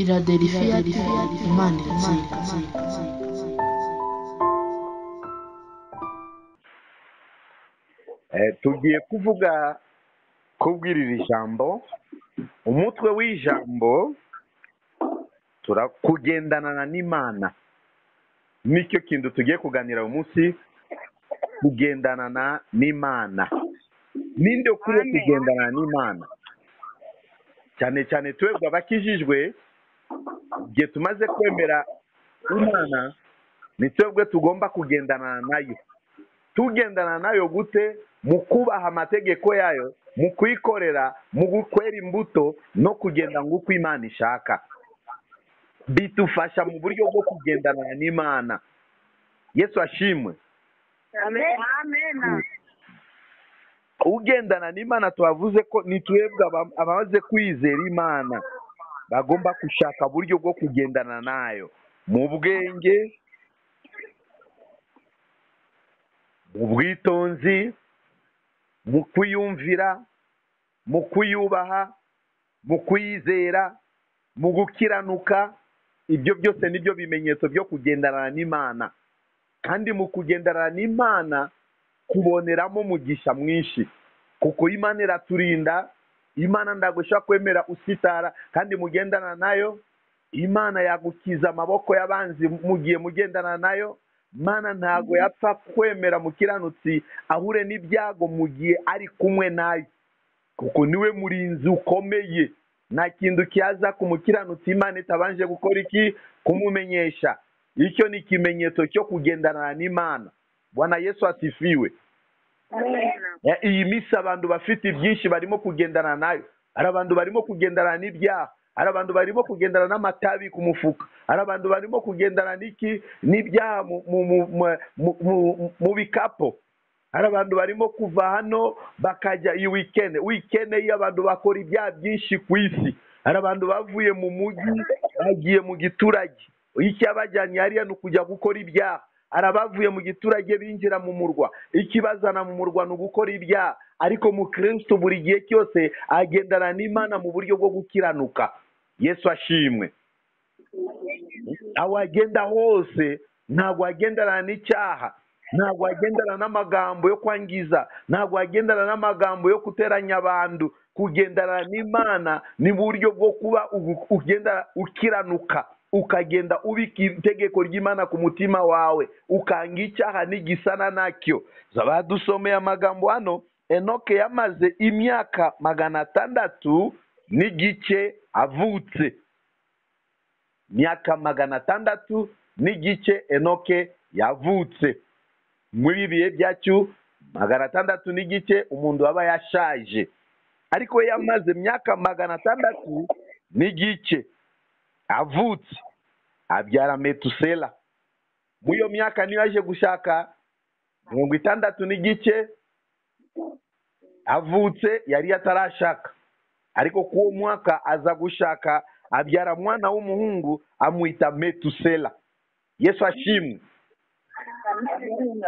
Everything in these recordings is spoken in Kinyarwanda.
Philadelphia, Imana iratsinda. Tugiye kuvuga kubwirira ijambo, umutwe w'ijambo turakugendana n'Imana. Nicyo kintu tugiye kuganira uyu munsi, kugendana n'Imana. Ninde ukwiye kugendana n'Imana? Cyane cyane twebwe abakijijwe, igihe tumaze kwemera Imana, ni twebwe tugomba kugendana nayo. Tugendana nayo gute? Mu kubaha amategeko yayo, mu kuyikorera, mu gukwera imbuto no kugenda nguko Imana ishaka. Bitufasha mu buryo bwo kugendana n'Imana. Yesu ashimwe. Amen. Amen. Ugendana n'Imana twavuze ko ni twebwe abamaze kwizera Imana bagomba gushaka buryo bwo kugendana nayo mu bwenge, mu bwitonzi, mu kuyumvira, mu kuyubaha, mu kuyizera, mu gukiranuka. Ibyo byose nibyo bimenyetso byo kugendana n'Imana. Kandi mu kugendana n'Imana kuboneramo umugisha mwinshi, kuko Imana iraturinda. Imana ndagushaka kwemera usitara, kandi mugendana nayo. Imana yagukiza amaboko y'abanzi mugiye mugendana nayo. Imana ntago yapfa kwemera mukiranutsi ahure n'ibyago mugiye ari kumwe nayo, kuko niwe murinzi ukomeye. Nta kintu kiyaza ku mukiranutsi Imana itabanje gukora iki? Kumumenyesha. Icyo ni ikimenyetso cyo kugendana n'Imana. Bwana Yesu asifiwe. Iyi minsi abantu bafite byinshi barimo kugendana nayo. Hari abantu barimo kugendana n'ibyaha, hari abantu barimo kugendana n'amatabi ku mufuka, hari abantu barimo kugendana n'iki? N'ibyaha mu bikapo. Hari abantu barimo kuva hano bakajya iyi weekend. Weekend iyo abantu bakora ibyaha byinshi ku isi. Hari abantu bavuye mu mujyi bagiye mu giturage, icyabajyanye hariya ni ukujya gukora ibyaha. Hari abavuye mu giturage binjira mu murwa, ikibazana mu murwa ni ugukora ibyaha. Ariko mu Kristo buri gihe cyose agendana n'Imana mu buryo bwo gukiranuka. Yesu ashimwe. Aho agenda hose ntabwo agendana n'icyaha, ntabwo agendana n'amagambo yo kwangiza, ntabwo agendana n'amagambo yo guteranya abantu. Kugendana n'Imana ni buryo bwo kuba ugenda ukiranuka, ukagenda ubika itegeko ry'Imana ku mutima wawe, ukanga icyaha n'igisana nakyo. Badusomeye amagambo hano, Enoke yamaze imyaka 600 avutse. Imyaka 600 Enoke yavutse. Muri bihe byacu 600 umuntu aba yashaje, ariko yamaze imyaka 600 avutse, abyara Metusela. Muri iyo myaka niyo yaje gushaka 60 avutse, yari atarashaka, ariko kuwo mwaka aza gushaka, abyara mwana w'umuhungu amwita Metusela. Yesu ashimwe.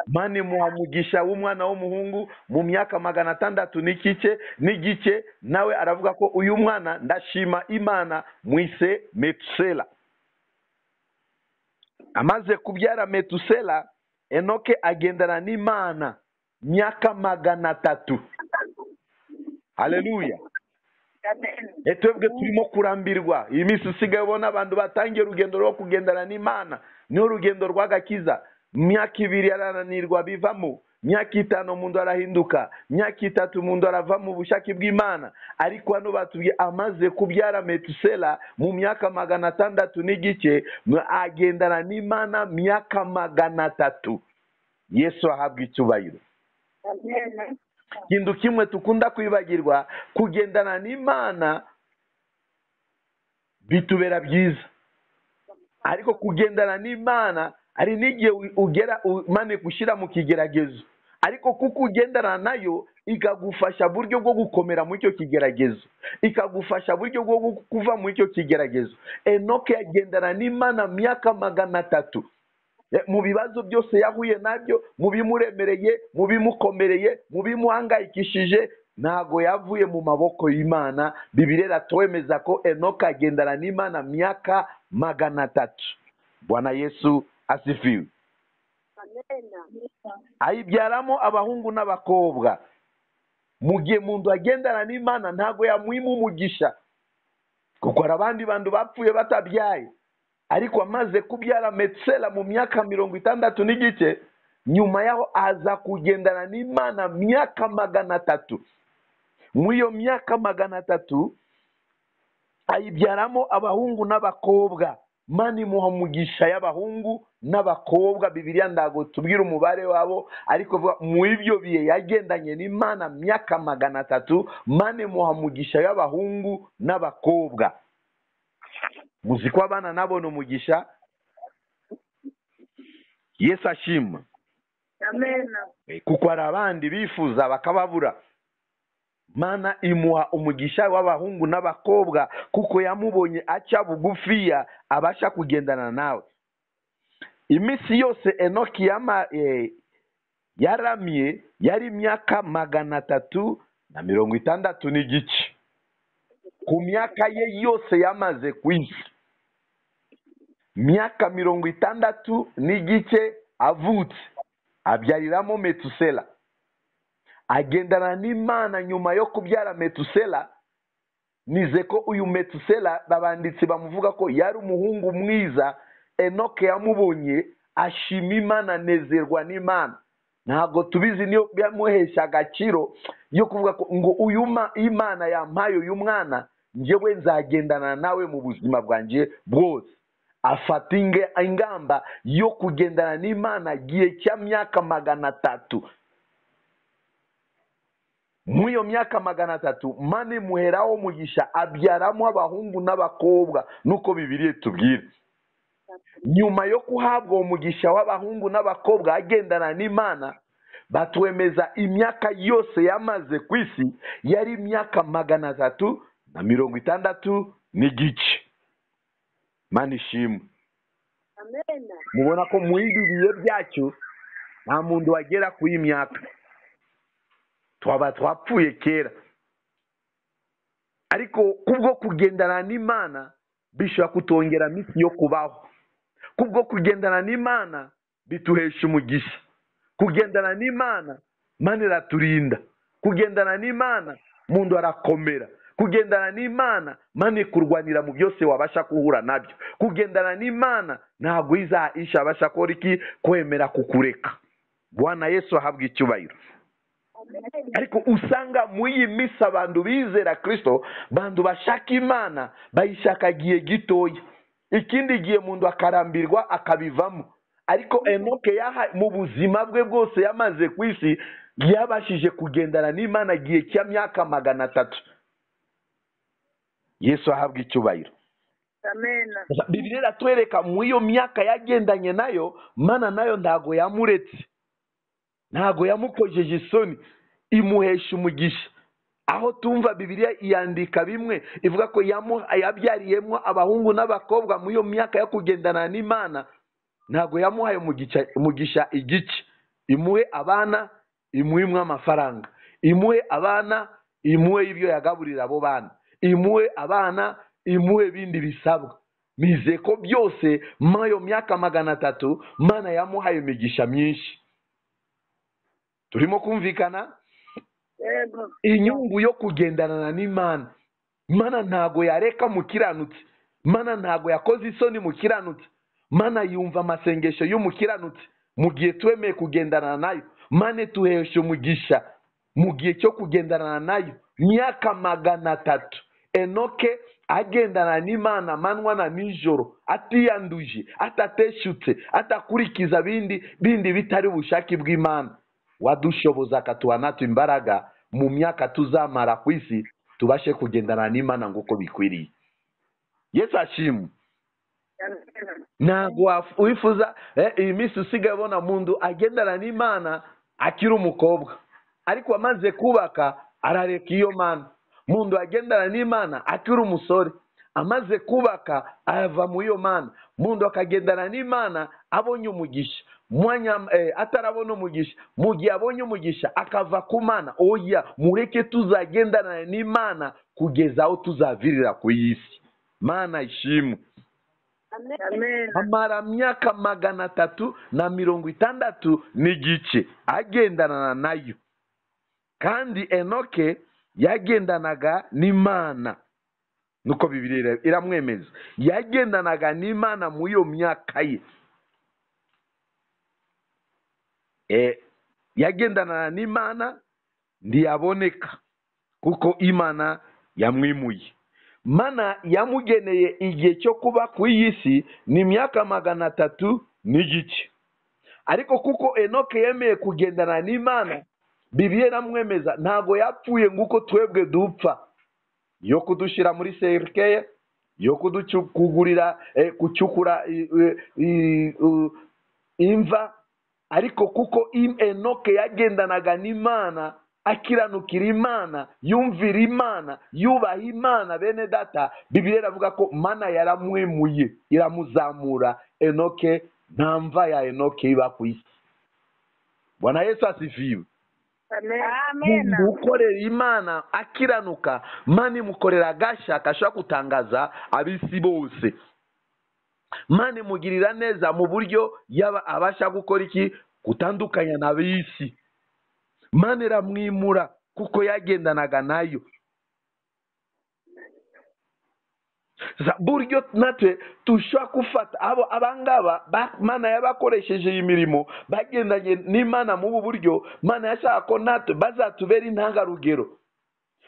Mani muha mugisha w'umwana w'umuhungu mu myaka 600 nawe aravuga ko uyu mwana ndashima Imana mwise Metusela. Amaze kubyara Metusela, Enoke agendana n'Imana myaka 300. Haleluya. Twebwe turimo kurambirwa. Iyi minsi usigaye ubona abantu batangiye urugendo rwo kugendana n'Imana, niyo rugendo rw'agakiza. Myaka 2 arananirwa bivamo, myaka 5 umuntu arahinduka, myaka 3 umuntu arava mu bushake bw'Imana. Ariko hano batubwiye amaze kubyara Metusela mu myaka 600 agendana n'Imana myaka 300. Yesu ahabwa icyubahiro. Kintu kimwe tukunda kwibagirwa, kugendana n'Imana bitubera byiza, ariko kugendana n'Imana ari n'igihe ugera mane gushyira mu kigeragezo, ariko kuko ugendana nayo ikagufasha buryo bwo gukomera muri icyo kigeragezo, ikagufasha buryo bwo kuva muri icyo kigeragezo. Enoke yagendana n'Imana myaka 300. Mu bibazo byose yahuye nabyo, mu bimuremereye, mu bimukomereye, mu bimuhangayikishije, Ntago yavuye mu maboko y'Imana. Bibiliya iratwemeza ko Enoka agendana n'Imana myaka 300. Bwana Yesu asifiwe. Ayibyaramo abahungu n'abakobwa. Mu gihe muntu agendana n'Imana ntago yamuhima umugisha, kuko hari abandi bantu bapfuye batabyaye. Ariko amaze kubyara Metusela mu myaka 65, nyuma yaho aza kugendana n'Imana myaka 300. Muri iyo myaka 300 ayibyaramo abahungu n'abakobwa. Mana imuha umugisha y'abahungu n'abakobwa. Bibiliya ndago tubwira umubare wabo, ariko mu ibyo bihe yagendanye n'Imana myaka 300, Mana imuha umugisha y'abahungu n'abakobwa. Muzi ko abana nabo ni umugisha. Yesu ashimwe. Amen. Kuko hari abandi bifuza bakababura. Mana imuha umugisha w'abahungu n'abakobwa kuko yamubonye aca bugufiya abasha kugendana nawe. Iminsi yose Enoki yaramye yari imyaka 360 n'igice. Ku myaka ye yose yamaze ku isi, myaka 60 n'igice avutse, abyariramo Metusela. Agendana n'Imana nyuma yo kubyara Metusela. Nize ko uyu Metusela babanditsi bamuvuga ko yari umuhungu mwiza. Enoke yamubonye ashima Imana, anezerwa n'Imana. Ntabwo tubizi niyo byamuhesha agaciro yo kuvuga ko ngo uyu Imana yampaye uyu mwana, njyewe nzagendana nawe mu buzima bwanjye bwose. Afata ingamba yo kugendana n'Imana gihe cy'imyaka 300. Muri iyo myaka 300 Mana imuheraho umugisha, abyaramo abahungu n'abakobwa, nuko Bibiliya itubwira. Nyuma yo kuhabwa umugisha w'abahungu n'abakobwa agendana n'Imana, batwemeza imyaka yose yamaze ku isi yari imyaka 360 n'igice. Mana ishimwe. Amen. Mubona ko mu bihe byacu nta muntu wagera ku myaka, twaba twapfuye kera. Ariko kubwo kugendana n'Imana bishobora kutongera iminsi yo kubaho. Kubwo kugendana n'Imana bituhesha umugisha. Kugendana n'Imana Mana iraturinda. Kugendana n'Imana muntu arakomera. Kugendana n'Imana Mana ikurwanira mu byose wabasha kuhura nabyo. Kugendana n'Imana ntabwo izaisha abasha kora iki kwemera kukureka. Bwana Yesu ahabwe icyubahiro. Ariko usanga mu iyi minsi abantu bizera Kristo, bantu bashaka Imana bayishaka gihe gitoya, ikindi gihe muntu akarambirwa akabivamo. Ariko Enoke mu buzima bwe bwose yamaze ku isi yabashije kugendana n'Imana gihe cy'imyaka 300. Yesu ahabwe icyubahiro. Amen. Bibiliya iratwereka mu iyo myaka yagendanye nayo, Mana nayo ntago yamuretse, ntago yamukojeje isoni, imuhesha umugisha. Aho tumva Bibiliya iyandika bimwe ivuga ko yabyariyemo abahungu n'abakobwa mu iyo myaka yo kugendana n'Imana, ntago yamuhaye umugisha igice. Imuhe abana, imuhe amafaranga, imuhe abana, imuhe ibyo yagaburira abo bana, imuhe abana, imuhe bindi bisabwa. Mize ko byose muri iyo myaka 300 Mana yamuhaye imigisha myinshi. Turimo kumvikana? Yego. Inyungu yo kugendana n'Imana. Mana ntago yareka mukiranutsi. Mana ntago yakoze isoni mukiranutsi. Mana yumva amasengesho y'umukiranutsi mu gihe twemeye kugendana nayo. Mana tuhesha umugisha mu gihe cyo kugendana nayo myaka 300. Enoke agendana n'Imana manwa na nijoro, atiyanduje, atateshutse, atakurikiza bindi bitari ubushake bw'Imana. Wadushoboza akatuha natwe imbaraga mu myaka tuzamara ku isi tubashe kugendana n'Imana nguko bikwiriye. Yesu ashimwe. Ntabwo wifuza iyi minsi usigaye ubona muntu agendana n'Imana akiri umukobwa, ariko amaze kubaka arareka iyo Mana. Muntu agendana n'Imana akiri umusore, amaze kubaka ava mu iyo Mana. Muntu akagendana n'Imana abonye umugisha. mwanya atarabona umugisha, mu gihe abonye umugisha akava ku Mana. Oya, mureke tuzagendana n'Imana kugeza aho tuzavirira ku isi. Mana ishimwe. Amen. Amara myaka 360 n'igice agendana nayo. Kandi Enoke yagendanaga n'Imana, nuko Bibiliya iramwemeza, yagendanaga n'Imana mu iyo myaka ye. Yagendana n'Imana ntiyaboneka kuko Imana yamwimuye. Mana yamugeneye igihe cyo kuba ku iyi si ni imyaka 300 n'igice. Ariko kuko Enoke yemeye kugendana n'Imana, Bibiliya iramwemeza ntago yapfuye nguko twebwe dupfa, yo kudushira muri serikeye, yo kugurira kucukura imva. Ariko kuko Enoke yagendanaga n'Imana, akiranukira Imana, yumvira Imana, yubaha Imana, bene data, Bibiliya iravuga ko Mana yaramwimuye iramuzamura. Enoke nta mva ya Enoke iba ku isi. Bwana Yesu asifiwe. Amen. Ukorera Imana akiranuka, Mana imukorera agasha kashobora gutangaza ab'isi bose. Mana imugirira neza mu buryo yaba abasha gukora iki? Gutandukanya n'ab'isi. Mana iramwimura kuko yagendanaga nayo. Buryo natwe tushobora gufata abo abangaba Mana yabakoresheje iyi mirimo, bagendanye n'Imana mu buryo Mana yashaka ko natwe bazatubera intangarugero.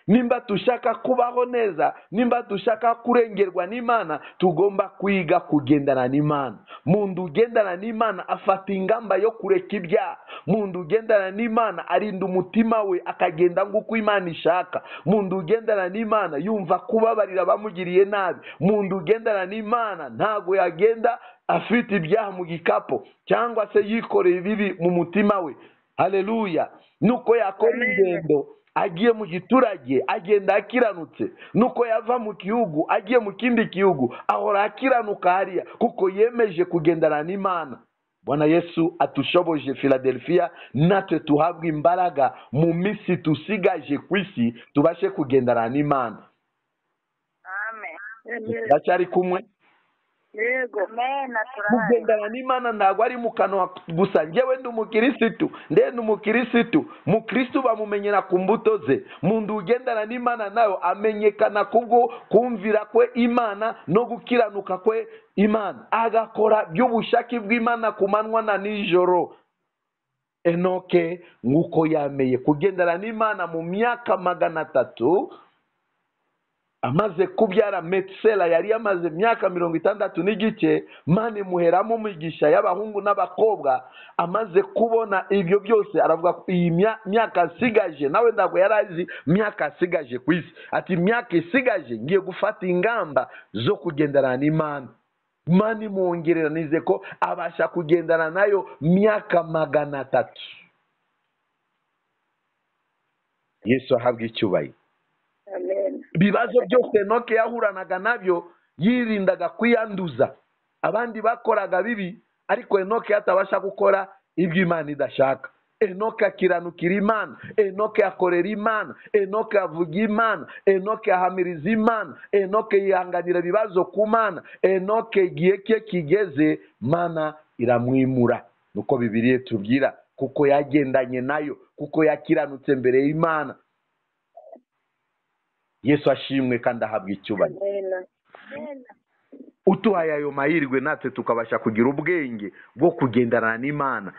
Nimba tushaka kubaho neza, nimba tushaka kurengerwa n'Imana, tugomba kwiga kugendana n'Imana. Mundu ugendana n'Imana afata ingamba yo kureka ibyaha. Mundu ugendana n'Imana arinda umutima we akagenda nguko Imana ishaka. Mundu ugendana n'Imana yumva kubabarira abamugiriye nabi. Mundu ugendana n'Imana ntago yagenda afite ibyaha mu gikapo cyangwa se yikoreye ibibi mu mutima we. Haleluya. Nuko yakora ingendo agiye mu giturage agenda akiranutse, nuko yava mu gihugu agiye mu kindi gihugu ahora akiranuka hariya kuko yemeje kugendana n'Imana. Bwana Yesu atushoboje Philadelphia, natwe tuhabwe imbaraga mu minsi tusigaje ku isi tubashe kugendana n'Imana. Amen. Ndacyari kumwe. Yego. Amen. Kugendana n'Imana ntabwo ari mu kanwa gusa. Njyewe ndi umukirisitu, ndi umukirisitu. Mukristo bamumenyera ku mbuto ze. Mundu ugendana n'Imana nayo amenyekana kubwo kumvira kwe Imana no gukiranuka kwe Imana, agakora by'ubushake bw'Imana ku manywa na nijoro. Enoke nguko yameye kugendana n'Imana mu myaka 300, amaze kubyara Metusela yari yamaze myaka 60 n'igice. Mana imuheramo umugisha y'abahungu n'abakobwa. Amaze kubona ibyo byose aravuga ko iyi myaka asigaje, nawe ntabwo yari azi myaka asigaje ku isi, ati imyaka isigaje ngiye gufata ingamba zo kugendana n'Imana. Mana imwongerera nize ko abasha kugendana nayo myaka 300. Yesu ahabwe icyubahiro. Ibibazo byose Enoke yahuranaga nabyo yirindaga kwiyanduza. Abandi bakoraga bibi, ariko Enoke atabasha gukora ibyo Imana idashaka. Enoke akiranukira Imana, Enoke akorera Imana, Enoke avuga Imana, Enoke ahamiriza Imana, Enoke yihanganira ibibazo ku Mana. Enoke igihe cye kigeze Mana iramwimura. Nuko Bibiliya tubwira kuko yagendanye nayo, kuko yakiranutse mbere y'Imana. Yesu ashimwe kandi ahabwe icyubahiro. Utuhaye ayo mahirwe natwe tukabasha kugira ubwenge bwo kugendana n'Imana.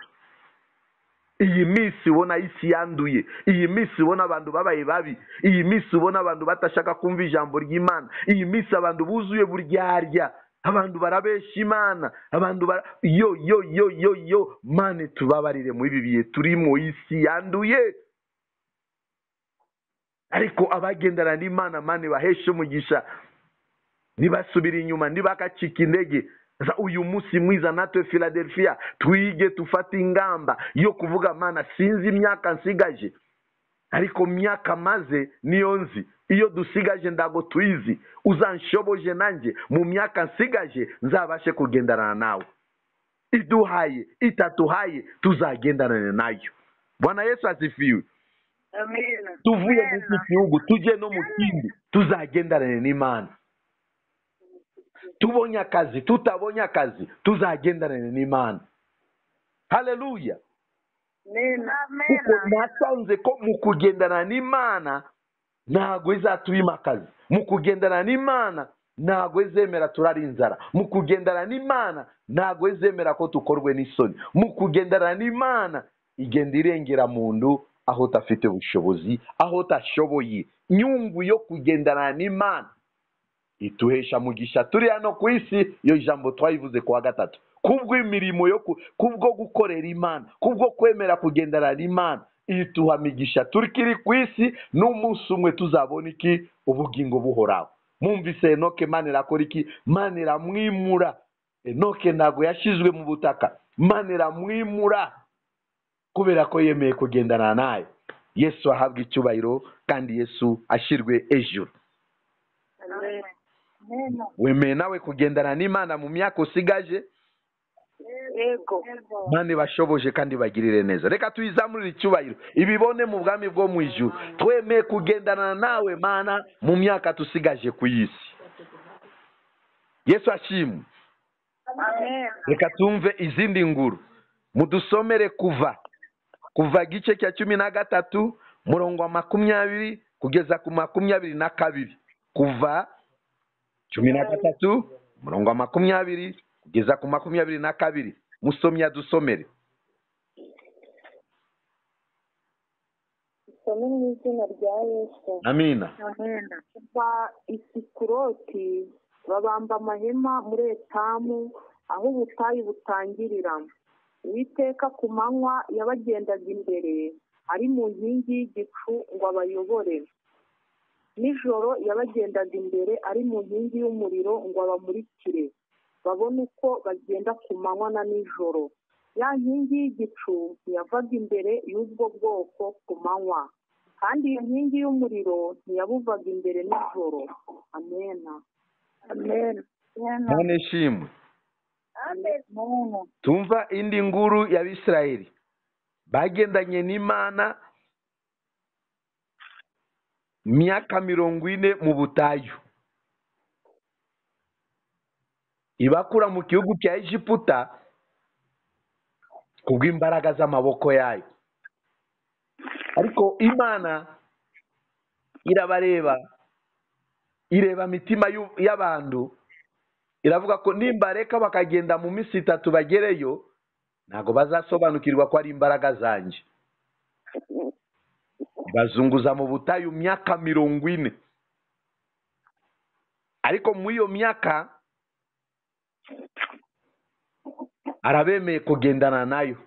Iyi minsi ubona isi yanduye, iyi minsi ubona abantu babaye babi, iyi minsi ubona abantu batashaka kumva ijambo ry'Imana, iyi minsi abantu buzuye buryarya, abantu barabesha Imana, abantu yo yo yo yo yo. Mane tubabarire muri ibi bihe turimo, isi yanduye. Ariko abagendana n'Imana Mane baheshe umugisha, ntibasubire inyuma, ntibakacika intege. Uyu munsi mwiza natwe Philadelphia twige tufate ingamba yo kuvuga Mana sinzi imyaka nsigaje, ariko myaka maze niyo nzi, iyo dusigaje ndago tuizi, uzanshoboje nanjye mu myaka nsigaje nzabashe kugendana nawe. Iduhaye itatuhaye tuzagendana nayo. Bwana Yesu asifiwe. Amina. Tuvuye mu iki gihugu tujye no mu kindi tuzagendana n'Imana. Tubonye akazi tutabonye akazi tuzagendana n'Imana. Haleluya. Kuko nasanze ko mu kugendana n'Imana ntago izatubima akazi, mu kugendana n'Imana ntago izemera turara inzara, mu kugendana n'Imana ntago izemera ko tukorwe n'isoni, mu kugendana n'Imana igenda irengera mundu aho utafite ubushobozi, aho utashoboye. Inyungu yo kugendana n'Imana ituhesha mugisha turi hano ku isi. Iyo jambo twayivuze kuwa gatatu, kubw'imirimo yo kubwo gukorera Imana, kubwo kwemera kugendana n'Imana, ituha migisha turikiri ku isi, n'umunsi umwe tuzabona iki? Ubugingo buhoraho. Mumvise Enoke, Imana irakora iki? Imana iramwimura. Enoke ntago yashizwe mu butaka, Imana iramwimura kubera ko yemeye kugendana nayo. Yesu ahabwe icyubahiro kandi Yesu ashirwe ejuru. Wemeye nawe kugendana n'Imana mu myaka usigaje? Yego. Imana ibashoboje kandi bagirire neza. Reka tuyizamurire icyubahiro ibibone mu bwami bwo mu ijuru. Twemeye kugendana nawe Mana mu myaka tusigaje ku isi. Yesu ashimwe. Amen. Reka tumve izindi nguru. Mudusomere kuva gice cya 13 murongo wa 20 kugeza ku 22. Kuva 13 murongo wa 20 kugeza ku 22. Musomyi adusomere. Isome mu izina rya Yesu. Amina. Amina. Kuva Isikuroti babamba amahema muri Etamu aho ubutayu butangirira. Uwiteka ku manywa yabagendaga imbere ari mu nkingi y'igicu ngo abayobore, nijoro yabagendaga imbere ari mu nkingi y'umuriro ngo abamurikire, babone uko bagenda ku manywa na nijoro. Ya nkingi y'igicu ntiyavaga imbere y'ubwo bwoko ku manywa, kandi iyo nkingi y'umuriro ntiyabuvaga imbere nijoro. Amena. Amen. Imana ishimwe. Amen. Tumva indi nguru y'Abisirayeli bagendanye n'Imana myaka 40 mu butayu, ibakura mu gihugu cya Egiputa kubw'imbaraga z'amaboko yayo. Ariko Imana irabareba, ireba mitima y'abantu, iravuga ko nimbareka bakagenda mu minsi 3 bagereyo ntago bazasobanukirwa ko ari imbaraga zanjye. Bazunguza mu butayu myaka 40. Ariko muri iyo myaka arabemeye kugendana nayo.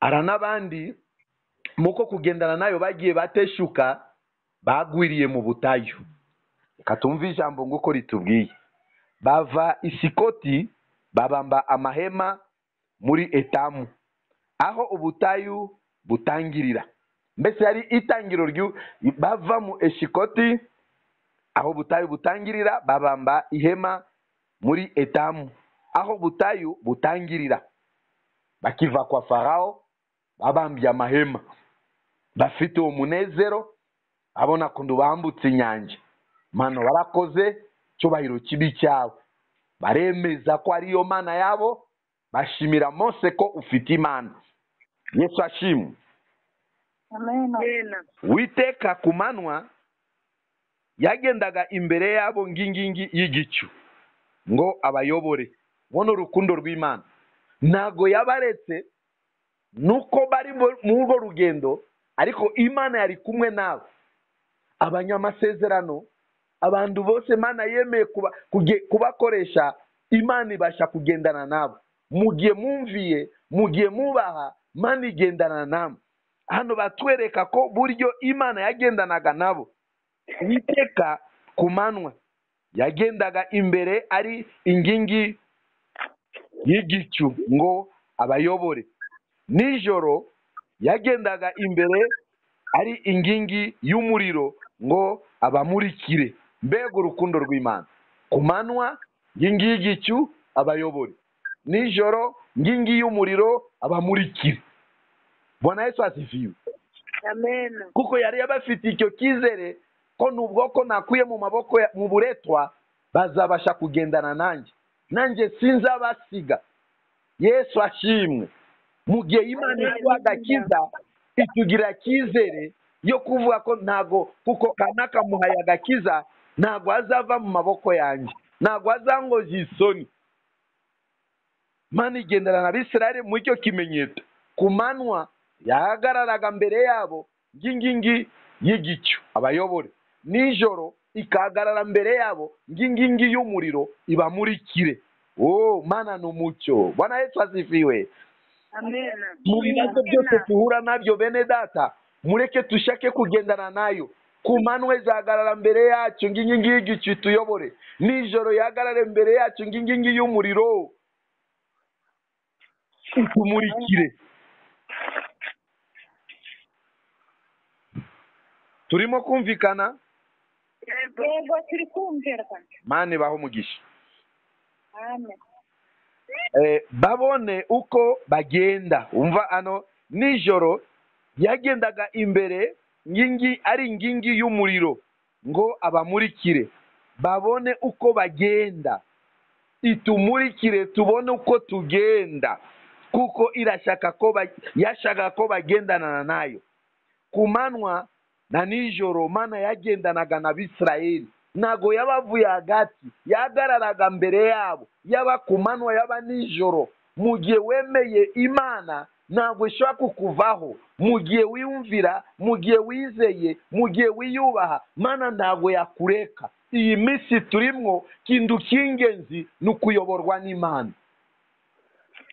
Aranabandi muko kugendana nayo bagiye bateshuka, bagwiriye mu butayu. Reka tumve ijambo nguko ritubwiye. Bava Isikoti babamba amahema muri Etamu aho ubutayu butangirira. Mbese yari itangiro ryu bava mu Eshikoti aho ubutayu butangirira, babamba ihema muri Etamu aho ubutayu butangirira. Bakiva kwa Farao babambye amahema, bafite umunezero, abona kundu bambutse inyanja. Mano warakoze, cyubahiro kibi cyawe. Baremeza ko ariyo Mana yabo, bashimira Mose ko ufite Imana. Yesu ashimwe. Amen. Uwiteka ku manywa yagendaga imbere yabo ngingingi y'igicu ngo abayobore. Bona urukundo rw'Imana. Ntago yabaretse nuko bari muri urwo rugendo, ariko Imana yari kumwe nabo. Abanyamasezerano, abantu bose Imana yemeye kubakoresha, Imana ibasha kugendana nabo. Mugiye mumviye, mugiye mubaha, Imana igendana nabo. Hano batwereka ko buryo Imana yagendanaga nabo. Uwiteka ku manywa yagendaga imbere ari ingingi y'igicu ngo abayobore, nijoro yagendaga imbere ari ingingi y'umuriro ngo abamurikire. Mbega urukundo rw'Imana! Ku manywa ingingi y'igicu abayobore, nijoro ngingi y'umuriro abamurikire. Bwana Yesu asifiwe. Amen. Kuko yari yabafite icyo kizere ko nubwo ko nakuye mu maboko mu buretwa bazabasha kugendana nanjye, nanjye sinzabasiga. Yesu ashimwe. Mu gihe Imana iguha agakiza itugira kizere yo kuvuga ko ntago, kuko kanaka muhaye agakiza ntago azava mu maboko yanjye, ntago azangoza isoni. Imana igendana na Abisirayeli mu icyo kimenyetso. Ku manywa yahagararaga mbere yabo ngingingi y'igicu abayobore, nijoro ikahagarara mbere yabo ngingingi y'umuriro ibamurikire. Oh, Mana ni umucyo. Bwana Yesu asifiwe. Amen. Mu bibazo byose duhura nabyo bene data, mureke dushake kugendana nayo. Ku manywa izahagarara mbere yacu ngingingi y'igicu ituyobore, nijoro yahagarare mbere yacu ngingingi y'umuriro itumurikire. Turimo kumvikana? Yego, turi kumvikana. Mane baho umugisha. Amen. Babone uko bagenda. Umva ano, nijoro yagendaga imbere ngingi ari ngingi y'umuriro ngo abamurikire, babone uko bagenda. Itumurikire tubone uko tugenda, kuko irashaka ko yashaka ko bagendana nayo. Ku manywa na nijoro Mana yagendanaga na Abisirayeli, ntago yabavuye hagati, yahagararaga mbere yabo, yaba ku manywa yaba nijoro. Mu gihe wemeye Imana ntabwo ishobora kukuvaho. Mu gihe wiyumvira, mu gihe wizeye, mu gihe wiyubaha, Mana ntabwo yakureka. Iyi minsi turimwo kintu cy'ingenzi ni ukuyoborwa n'Imana.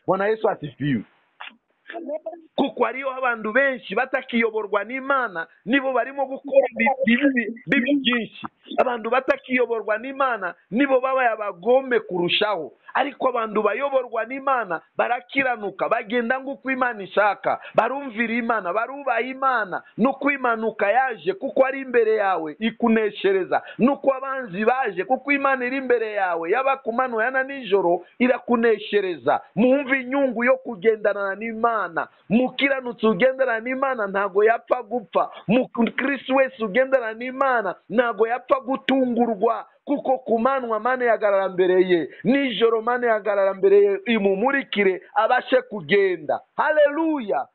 Bwana Yesu asifiwe. Kuko hariho abantu benshi batakiyoborwa n'Imana, nibo barimo gukora bibi byinshi. Abantu batakiyoborwa n'Imana nibo babaye abagome kurushaho. Ariko abantu bayoborwa n'Imana barakiranuka, bagenda nk'uko Imana ishaka, barumvira Imana, barubaha Imana. Nuko imanuka yaje kuko ari imbere yawe ikuneshereza, nuko abanzi baje kuko Imana iri imbere yawe, yaba ku manywa yana nijoro irakuneshereza. Mwumve inyungu yo kugendana n'Imana. Mukiranutsi ugendana n'Imana ntago yapfa gupfa. Mukristo wese ugendana n'Imana ntago yapfa gutungurwa, kuko ku manywa Mana yahagarara mbere ye, nijoro Mana yahagarara mbere ye, imumurikire abashe kugenda. Haleluya.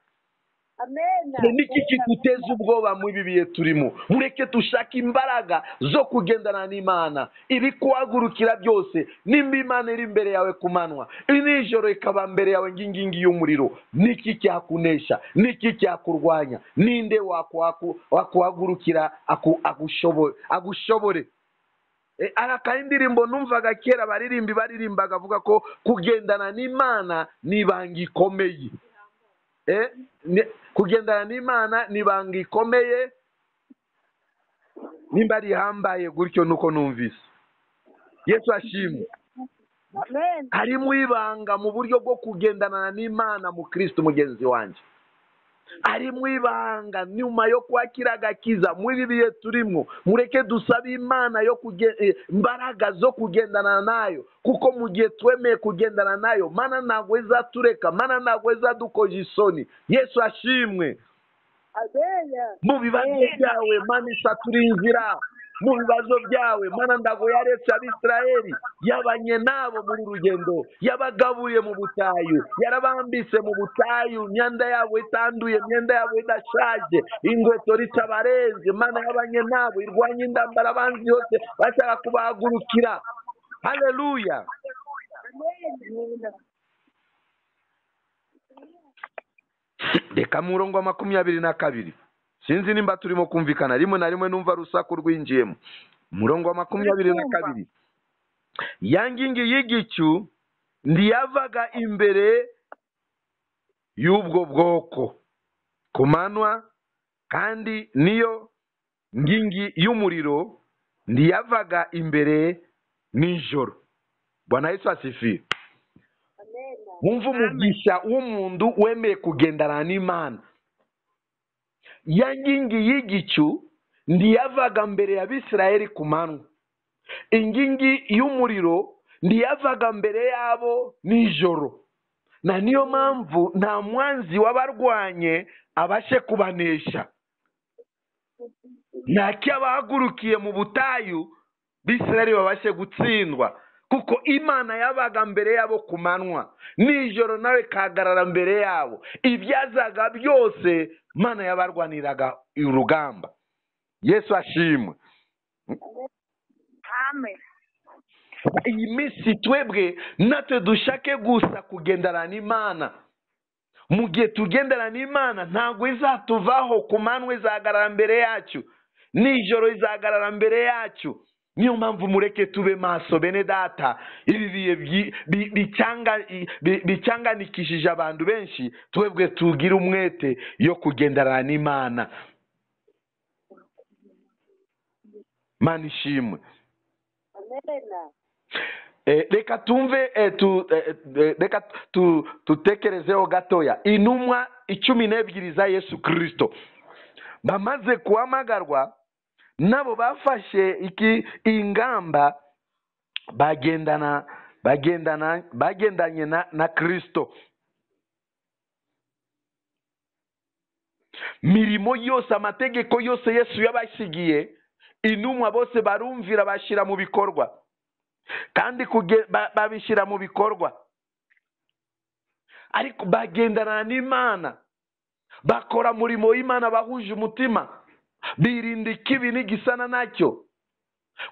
Amen. Niki kiduteza ubwoba mu ibi bihe turimo? Mureke dushake imbaraga zo kugendana n'Imana. Ibikuhagurukira byose, nimba Imana iri imbere yawe ku manywa, nijoro ikaba mbere yawe ngingingi y'umuriro, niki cyakunesha? Niki cyakurwanya? Ninde wakuhagurukira agushobore? Araka indirimbo numvaga kera baririmbi baririmbaga avuga ko kugendana n'Imana ni ibanga ikomeye. Kugendana n'Imana ni ibanga ikomeye, nimba rihambaye gutyo nuko numvise. Yesu ashimwe. Amen. Harimo ibanga mu buryo bwo kugendana n'Imana mu Kristo mugenzi wanjye. Harimo ibanga nyuma yo kwakira agakiza muri ibi bihe turimo. Mureke dusabe Imana yo imbaraga zo kugendana nayo, kuko mu gihe twemeye kugendana nayo Mana ntabwo izatureka, Mana ntabwo izadukoza isoni. Yesu ashimwe. Amen. Mu bibazo byawe Mana isatura inzira. Mu bibazo byawe Mana ntabwo yaretse Abisirayeli, yabanye nabo muri rugendo, yabagaburiye mu butayu, yarabambise mu butayu, imyenda yabo itanduye, imyenda yabo idashaje, inkweto ritabarenze. Mana yabanye nabo, irwanya intambara abanzi yose bashaka kubahagurukira. Haleluya. Reka murongo wa 22. Sinzi nimba turimo kumvikana, rimwe na rimwe numva rusaku rwinjiyemo. Murongo wa 22. Ya ngingi y'igicu ntiyavaga imbere y'ubwo bwoko ku manywa, kandi niyo ngingi y'umuriro ntiyavaga imbere nijoro. Bwana Yesu asifiwe. Mwumve umugisha w'umuntu wemeye kugendana n'Imana. Ya ngingi y'igicu ntiyavaga mbere y'Abisirayeli ku manywa, ingingi y'umuriro Ntiyavaga mbere yabo nijoro, na niyo mpamvu nta mwanzi wabarwanye abashe kubanesha. Nta cyabahagurukiye mu butayu Bisirayeli babashe gutsindwa, kuko Imana yabaga mbere yabo ku manywa, nijoro nawe kahagarara mbere yabo. Ibyazaga byose Imana yabarwaniraga urugamba. Yesu ashimwe. Amen. Iyi minsi twebwe natwe dushake gusa kugendana n'Imana. Mu gihe tugendana n'Imana ntabwo izatuvaho, ku manywa izahagarara mbere yacu, nijoro izahagarara mbere yacu. Niyo mpamvu mureke tube maso bene data. Ibi bihe bicyanganikishije abantu benshi, twebwe tugira umwete yo kugendana n'Imana. Mana ishimwe. Reka tumve, reka tutekerezeho gatoya. Intumwa 12 za Yesu Kristo bamaze guhamagarwa, nabo bafashe iki ingamba, bagendanye na Kristo. Mirimo yose, amategeko yose Yesu yabashigiye, intumwa bose barumvira, bashyira mu bikorwa, kandi babishyira mu bikorwa. Ariko bagendana n'Imana, bakora umurimo w'Imana bahuje umutima, birinda ikibi n'igisana nacyo.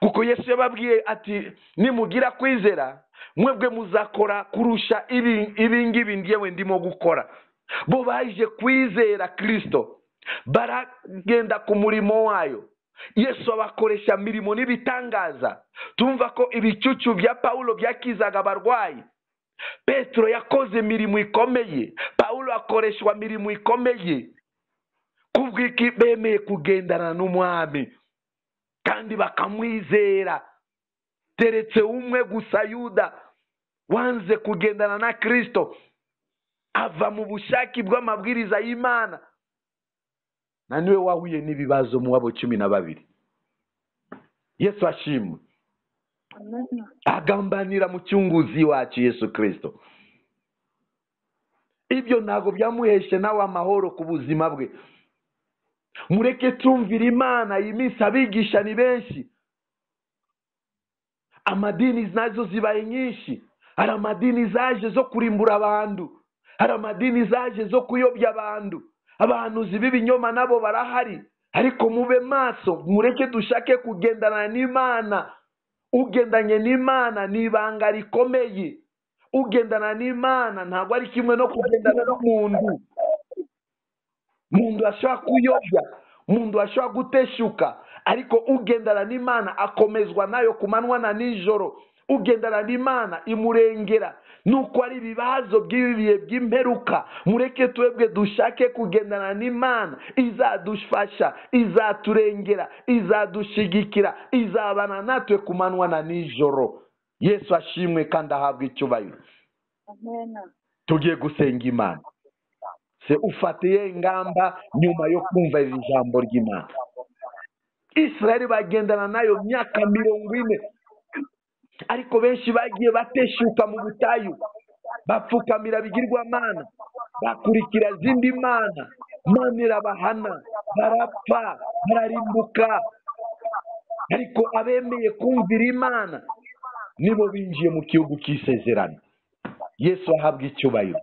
Kuko Yesu yababwiye ati nimugira kwizera mwebwe muzakora kurusha ibi ngibi ngewe ndimo gukora. Bo baje kwizera Kristo, baragenda ku murimo wayo. Yesu abakoresha mirimo n'ibitangaza. Tumva ko ibicucu bya Paulo byakizaga abarwayi. Petro yakoze imirimo ikomeye, Paulo akoreshwa imirimo ikomeye. Kubw'iki? Bemeye kugendana n'umwami kandi bakamwizera. Teretse umwe gusa, Yuda, wanze kugendana na Kristo, ava mu bushake bw'amabwiriza y'Imana, na niwe wahuye n'ibibazo mu wabo 12. Yesu ashimwe. Agambanira mucyunguzi wacu Yesu Kristo. Ibyo ntago byamuheshe nawe amahoro ku buzima bwe. Mureke tumvira Imana. Iyi minsi abigisha ni benshi, amadini nazo zibaye nyinshi. Hari amadini zaje zo kurimbura abantu, hari amadini zaje zo kuyobya abantu, abahanuzi b'ibinyoma nabo barahari. Ariko mube maso, mureke dushake kugendana n'Imana. Ugendanye n'Imana ni ibanga rikomeye. Ugendana n'Imana ntabwo ari kimwe no kugendana n'umuntu. Umuntu ashobora kuyobya, umuntu ashobora guteshuka, ariko ugendana n'Imana akomezwa nayo ku manywa na nijoro. Ugendana n'Imana imurengera. Nuko ari ibibazo by'ibi bihe by'imperuka, mureke twebwe dushake kugendana n'Imana. Izadufasha, izaturengera, izadushigikira, izabana natwe ku manywa na nijoro. Yesu ashimwe kandi ahabwe icyubahiro. Amen. Tugiye gusenga Imana. Se ufatiye ingamba nyuma yo kumva iri jambo ry'Imana. Israeli bagendana nayo myaka 40, ariko benshi bagiye bateshuka mu butayu, bapfukamira bigirwamana, bakurikira zindi mana, Imana irabahana, barapfa, bararimbuka. Ariko abemeye kumvira Imana nibo binjiye mu gihugu cy'isezerano. Yesu ahabwa icyubahiro.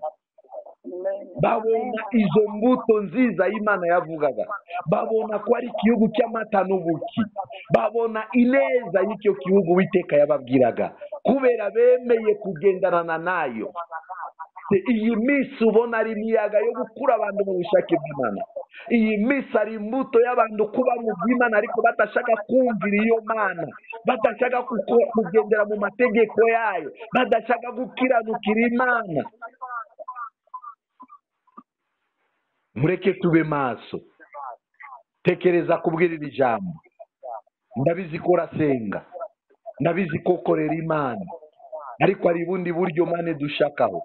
Babona izo mbuto nziza Imana yavugaga, babona ko ari igihugu cy'amata n'ubuki, babona ineza y'icyo gihugu Uwiteka yababwiraga, kubera bemeye kugendana nayo. Iyi minsi ubona ari imiyaga yo gukura abantu mu bushake bw'Imana. Iyi minsi ari imbuto y'abantu kuba mu by'Imana ariko badashaka kumvira iyo Mana, badashaka kugendera mu mategeko yayo, badashaka gukiranukira Imana. Mureke tube maso. Tekereza kubwira iri jambo. Ndabizi ko urasenga, ndabizi ko ukorera Imana, ariko hari ubundi buryo Mane dushakaho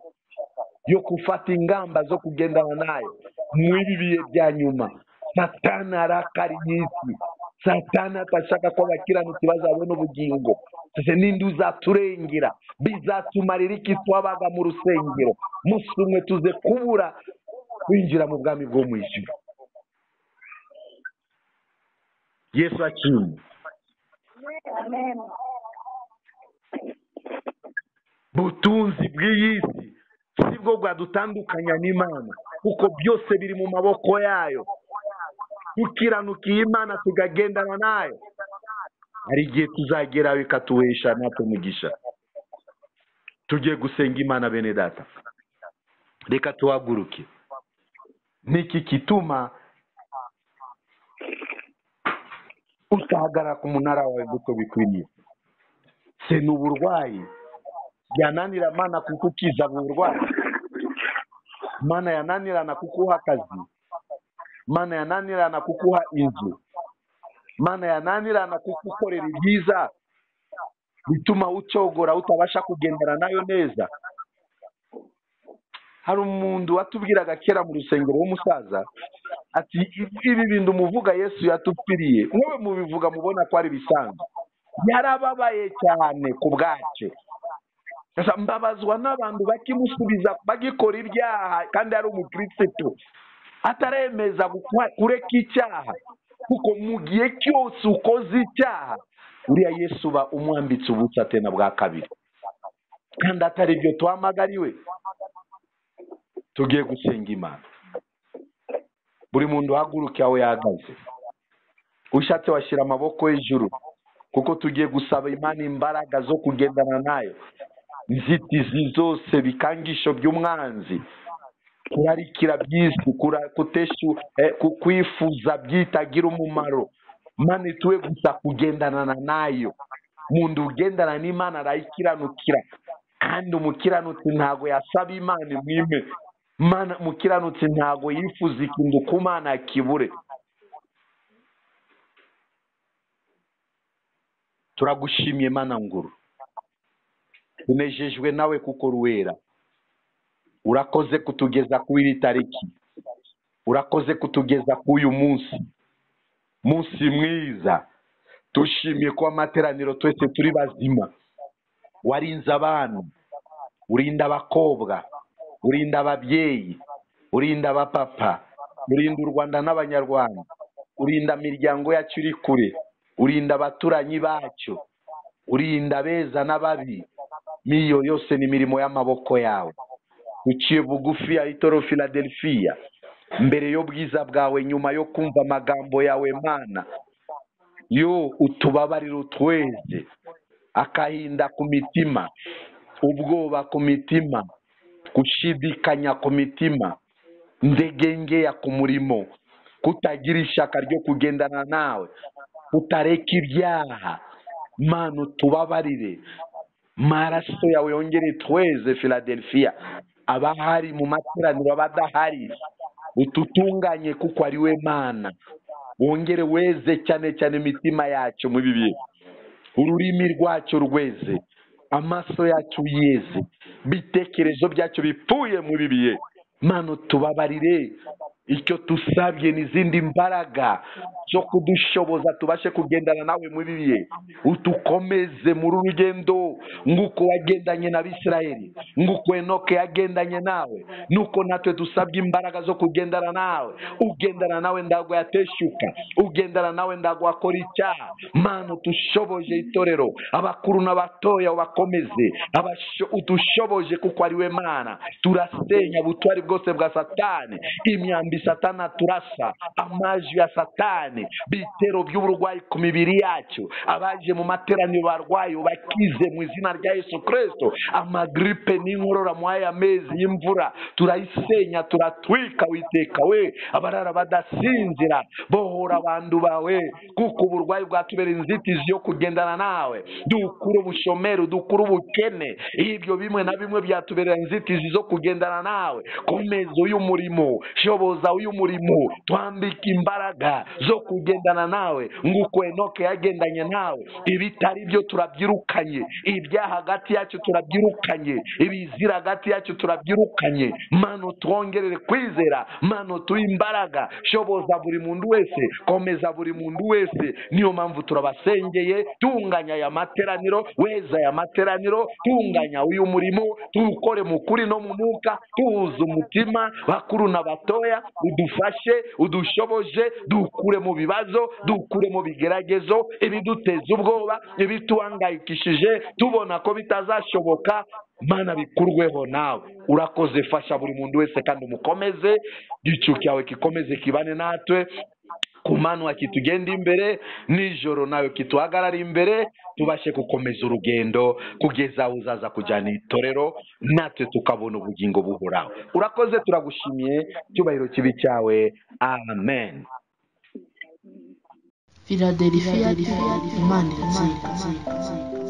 yo gufata ingamba zo kugendana nayo mu ibi bihe bya nyuma. Satani arakariye isi, Satani atashaka ko abakiranutsi bazabona ubugingo. Ese ninde uzaturengera? Bizatumarira iki twabaga mu rusengero? Musi umwe tuze kubura kwinjira mu bwami bwo mu ijuru. Yesu akimwe. Amen. Butunzi bw'iyi si sibwo bwadutandukanya n'Imana, kuko byose biri mu maboko yayo. Tukiranukiye Imana tukagendana nayo, hari igihe tuzagera bikatuhesha natwe umugisha. Tugiye gusenga Imana bene data, reka tuhaguruke. Niki kituma utahagarara ku munara wawe uko bikwiriye? Se ni uburwayi byananira Mana kukukiza uburwayi, Mana yananirana kukuha akazi, Mana yananirana kukuha inzu, Mana yananirana kukukorera ibyiza bituma ucogora utabasha kugendana nayo neza. Hari umuntu watubwiraga kera mu rusengero w'umusaza ati ibi bintu muvuga Yesu yatupfiriye, mwowe mubivuga mubona ko ari bisanzwe. Yarababaye cyane ku bwacu. Mbabazwa n'abantu bakimusubiza bagikora ibyaha kandi ari umukristo ataremeza kureka icyaha, kuko mu gihe cyose ukoze icyaha uriya Yesu ba umwambitse ubusa tena bwa kabiri, kandi atari ibyo twamagariwe. Tugiye gusenga Imana. Buri muntu uhaguruke aho yahagaze, ushatse washyira amaboko hejuru, kuko tugiye gusaba Imana imbaraga zo kugendana nayo. Inzitizi zose, bikangisho by'umwanzi, kurarikira by'isi, kwifuza byitagira umumaro, Imana ituwe gusa kugendana nayo. Umuntu ugendana n'Imana arayikiranukira, kandi umukiranutsi ntago yasaba Imana imwime. Imana umukiranutsi ntago yifuza ikintu ku Mana kibure. Turagushimiye Mana nguru, tunejejwe nawe kuko ruwera. Urakoze kutugeza kuri iri tariki, urakoze kutugeza kuri uyu munsi, munsi mwiza. Tushimiye ko amateraniro twese turi bazima. Warinze abantu, urinda abakobwa, urinda ababyeyi, urinda abapapa, urinda u Rwanda n'Abanyarwanda, urinda imiryango yacu iri kure, urinda abaturanyi bacu, urinda abeza n'ababi. Miyo yose ni imirimo y'amaboko yawe. Uciye bugufi ya Itoro Philadelphia mbere y'ubwiza bwawe, nyuma yo kumva amagambo yawe Mana, yo utubabarira utweze akahinda ku mitima, ubwoba ku mitima, gushidikanya ku mitima, ndegengeya ku murimo, kutagira ishyaka ryo kugendana nawe, kutareka ibyaha. Mana utubabarire, maraso yawe yongere tweze Philadelphia, abahari mu materaniro, abadahari, ututunganye kuko ari we Mana. Wongere weze cyane cyane imitima yacu mu bibi, ururimi rwacu rweze, amaso yacu yeze, bitekerezo byacu bipfuye mu bibi. Mana tubabarire, icyo tusabye n'izindi mbaraga zo kudushoboza tubashe kugendana nawe mu bibi. Utukomeze muri rugendo nguko wagendanye n'Abisirayeli, nguko Enoke yagendanye nawe, nuko natwe dusabye imbaraga zo kugendana nawe. Ugendana nawe ndago yateshuka, ugendana nawe ndago akora icyaha. Mana utushoboje itorero, abakuru n'abatoya ubakomeze, utushoboje kuko ari we Mana. Turasenya ubutwari bwose bwa Satani, imyambi Satana turasa, amajwi ya Satani, bitero by'uburwayi ku mibiri yacu, abaje mu materaniro barwayi bakize mu izina rya Yesu Kristo. Amagripe n'inkorora mu aya mezi y'imvura turayisenya, turatwika witeka we. Abarara badasinzira, bohora abantu bawe, kuko uburwayi bwatubera inzitizi yo kugendana nawe. Dukure ubushomeri, dukure ubukene, ibyo bimwe na bimwe byatubera inzitizi zo kugendana nawe. Komeza uyu murimo, shoboza Shoboza uyu murimo, twambike imbaraga zo kugendana nawe nk'uko Enoke yagendanye nawe. Ibitari byo turabyirukanye, ibyaha hagati yacu turabyirukanye, ibizira hagati yacu turabyirukanye. Mana utwongerere kwizera, Mana utuhe imbaraga, shoboza buri muntu wese, komeza buri muntu wese. Niyo mpamvu turabasengeye, tunganya aya materaniro, weza aya materaniro, tunganya uyu murimo, tuwukore mu kuri no mu mwuka, tuwuze umutima, bakuru na batoya, udufashe, udushoboje, dukure mu bibazo, dukure mu bigeragezo, ibiduteza ubwoba, ibituhangayikishije, tubona ko bitazashoboka. Mana bikurweho nawe. Urakoze, fasha buri muntu wese kandi umukomeze, igicu cyawe kikomeze kibane natwe, ku manywa kitugenda imbere, nijoro nawe kituhagarara imbere, tubashe gukomeza urugendo kugeza aho uzaza kujyana itorero, natwe tukabona ubugingo buhoraho. Urakoze, turagushimiye, icyubahiro kibi cyawe. Amen. Philadelphia, Imana irazirikana.